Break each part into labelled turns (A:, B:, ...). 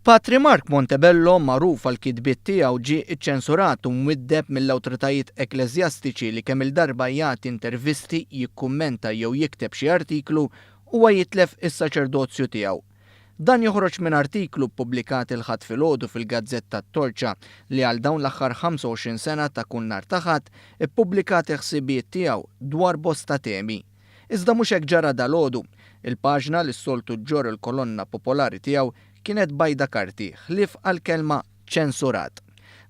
A: Patri Mark Montebello, magħruf għall-kitbiet tiegħu, ġie ċċensurat u mwiddeb mill-awtoritajiet ekkleżjastiċi li kemm-il darba jagħti intervisti, jikkummenta jew jikteb xi artiklu, huwa jitlef is-saċerdozju tiegħu. Dan joħroġ minn artiklu ppubblikat il-Ħadd filgħodu fil-gazzetta T-Torċa li għal dawn l-aħħar 25 sena ta' kull nhar ta' Ħadd ippubblikat il-ħsibijiet tiegħu dwar bosta temi. Iżda mhux hekk ġara dalgħodu. Il-paġna li s-soltu ġġorr il-kolonna popolari tiegħu kienet bajda karti ħlief għall-kelma ċensurat.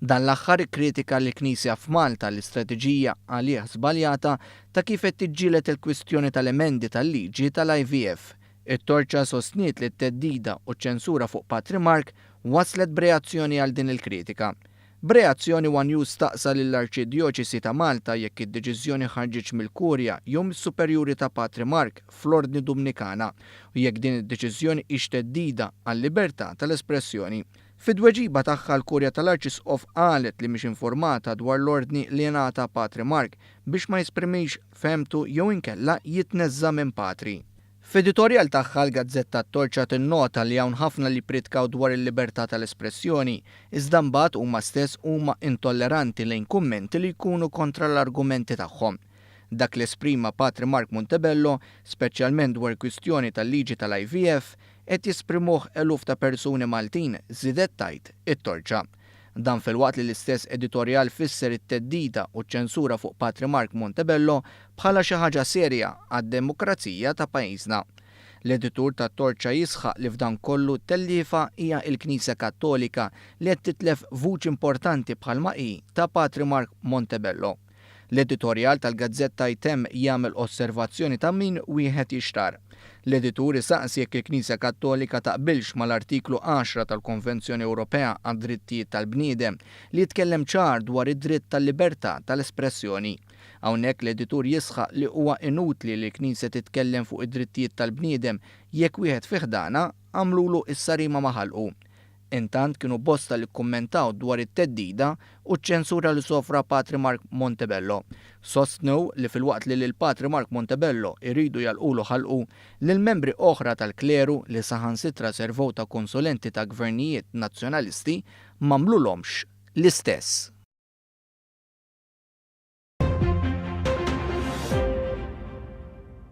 A: Dan l-aħħar ikkritika lill-Knisja f'Malta l-istrateġija għalih żbaljata ta' kif qed tiġġieled il-kwistjoni tal-emendi tal-liġi tal-IVF. It-Torċa sostniet li t-theddida u ċ-ċensura fuq Patri Mark waslet b'reazzjoni għal din il-kritika. B'reazzjoni one News staqsa lill-Arċidjoċesi ta' Malta jekk id-deċiżjoni ħarġitx mill-Kurja jew mis-Superjuri ta' Patri Mark fl-Ordni Dumnikana u jekk din id-deċiżjoni hix theddida għal-libertà tal-espressjoni. Fit-tweġiba tagħha l-Kurja tal-Arċisqof qalet li mhix informata dwar l-ordni li ngħata Patri Mark biex ma jesprimix fehmtu jew inkella jitneżża' minn patri. F'editorjal tagħha l-gazzetta T-Torċa tinnota li hawn ħafna li jpritkaw dwar il-libertà tal-espressjoni, iżda mbagħad huma stess huma intolleranti lejn kummenti li jkunu kontra l-argumenti tagħhom. Dak li esprima Patri Mark Montebello, speċjalment dwar il-kwistjoni tal-liġi tal-IVF, qed jesprimuh eluf ta' persuni Maltin, żiedet tgħid it-Torċa. Dan filwaqt li l-istess editorjal fisser it-theddida u ċ-ċensura fuq Patri Mark Montebello bħala xi ħaġa serja għad-demokrazija ta' pajjiżna. L-editur tat-Torċa jisħaq li f'dan kollu t-telliefa hija l-Knisja Kattolika li qed titlef vuċi importanti bħalma hi ta' Patri Mark Montebello. L-editorjal tal-gazzetta jtemm jagħmel osservazzjoni ta' min wieħed jixtarr. L-editur isaqsi jekk il-Knisja Kattolika taqbilx mal-Artiklu għaxra tal-Konvenzjoni Ewropea għad-Drittijiet tal-Bniedem li jitkellem ċar dwar id-dritt tal-libertà tal-espressjoni. Hawnhekk l-editur jisħaq li huwa inutli li l-Knisja titkellem fuq id-drittijiet tal-bniedem jekk wieħed fi ħdanha għamlulu s-sarima ma' ħalqu. Intant kienu bosta li kkummentaw dwar it-theddida u ċ-ċensura li sofra Patri Mark Montebello. Sostnew li filwaqt li lil Patri Mark Montebello jridu jagħlqulu ħalqu, lil membri oħra tal-kleru li saħansitra servew ta' konsulenti ta' gvernijiet Nazzjonalisti m'għamlulhomx l-istess.